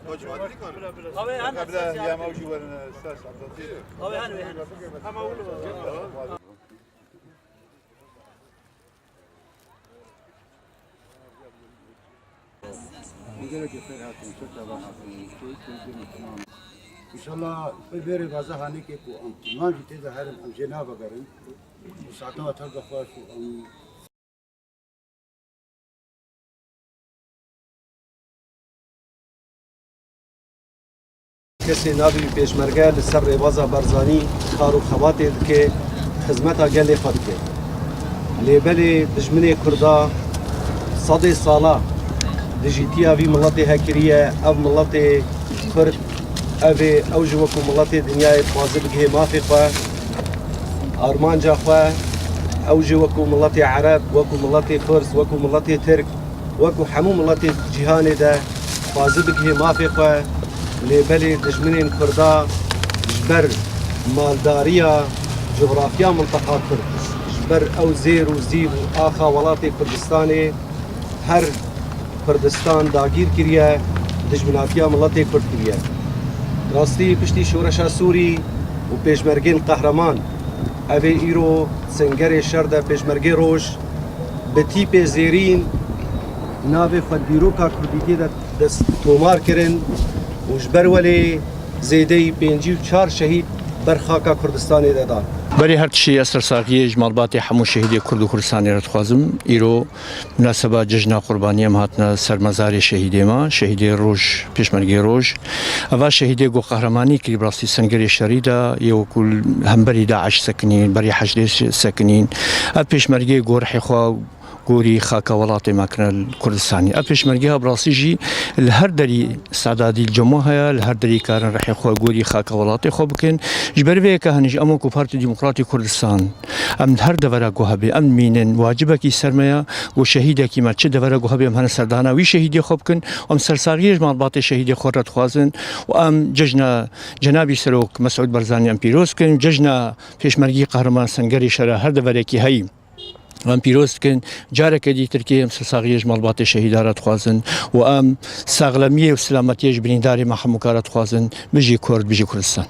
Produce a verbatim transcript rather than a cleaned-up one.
Hocam, hadi bir konu. Abi, hani Kabile ses ya. Yama ucu verin, ses, Abdülkadir. Abi, hani, hani. Înşallah, bi vê rêbaza hanîkê ku em, man jî tê de herin, em jê navegerin. Û saetan tev de xweş û em Kesê nabî pêşmerge li ser rêbaza Barzanî kar û xebatê dike, xizmeta gelê xwe dike. Lê belê dijminê Kurda sedê sala dijîtiya vî miletê hekiriye, ev miletê Kurd, ev ê ew jî wekû miletê dinyayê dixwaze bigihê mafê xwe, armanca xwe, ew jî wekû miletê Ereb, wekû miletê Firs, wekû miletê Tirk, wekû hemû miletê cîhanê de dixwaze bigihê mafê xwe, lê belê dijminên Kurda ji ber maldariya cografya minteqa Kurd, ji ber ew zêr û zîv û axa welatê Kurdistanê her Kurdistan dagîr kiriye, dijminatiya miletê Kurd kiriye. Rastî piştî şoreşa Sûrî û pêşmergên qehreman, ev ê îro sengerê şer de pêşmergê roj, bi tîpê zêrîn navê xwe dîroka kurdîtiyê de dest tomar kirin û ji ber welê zêdeyî pêncî û çar şehîd ber xaka Kurdistanê de dan. Berî her tiştî ez sersaxiyê ji malbatê hemû şehîdê Kurd û Kurdistanê re dixwazim. Îro munaseba cejna qurbaniyê em hatine ser mezarê şehîdê me, şehîdê roj, pêşmergê roj. Eva şehîdê ku qehremanî kirî bi rastî sengerê şerî de yê wekû hemberî DAIŞ sekinîn, berî heşdê sekinîn. Ev pêşmergê ku rihê xwe gorî xaka welatê me kirine li Kurdistanê. Ev pêşmergeha bi rastî jî li her derî sedadî li cem wan heye, li her derî karin rihê xwe gorî xaka welatê xwe bikin. Ji ber vê yeke hene jî em wekû Partî Demokratî Kurdistan, em li her devera ku hebe, em dimînin wacibekî ser me ye ku şehîdekî me çi devera ku hebe em hene serdana wî şehîdê xwe bikin. Em sersaxiyê ji malbatê şehîdê xwe re dixwazin û em cejna Cenabî Serok Mesûd Barzanî em pîroz bikin. Cejna pêşmergî qehreman sengerê şera her deverekî heyî. Em pîroz dikin, careke dî Tirkiyê em sersaxiyê ji malbatê şehîda re dixwazin û em saxlemiyê û silametiyê ji birîndarê me hemûka re dixwazin. Bijî Kurd, bijî Kurdistan.